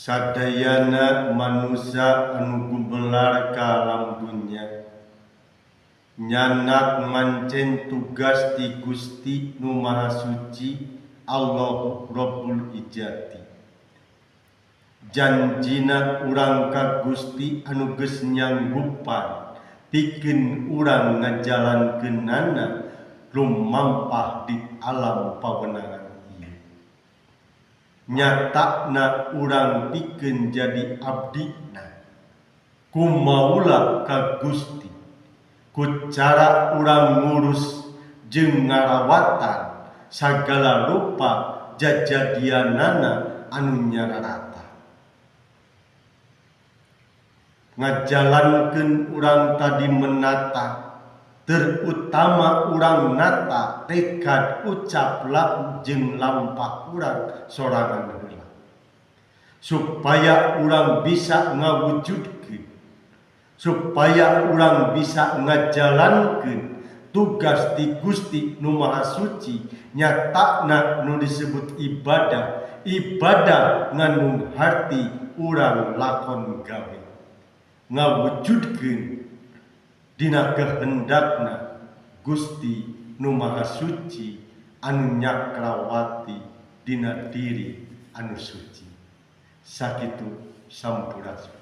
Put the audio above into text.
Sadayana manusia anu gumelar ka alam dunya nyanak mancen tugas ti Gusti nu Maha Suci Allah Rabbul Izzati. Janjina urang ka Gusti anu geus nyanggupan pikeun urang ngajalankeunana lumampah di alam pawenangan ieu. Nyatana urang pikeun jadi abdina kumaula ka Gusti ku cara urang ngurus jeung ngarawatan sagala rupa jajadianana anu nyararata. Ngajalankeun urang tadi menata, terutama urang nata tekad ucap laku jeung lampah urang sorangan heula supaya urang bisa ngawujudkeun, supaya urang bisa ngajalankeun tugas ti Gusti nu Maha Suci nyatana nu disebut ibadah. Ibadah ngandung harti urang lakon gawe ngawujudkeun dina kehendakna Gusti nu Maha Suci anu nyakrawati dina diri anu suci. Sakitu, sampurasun.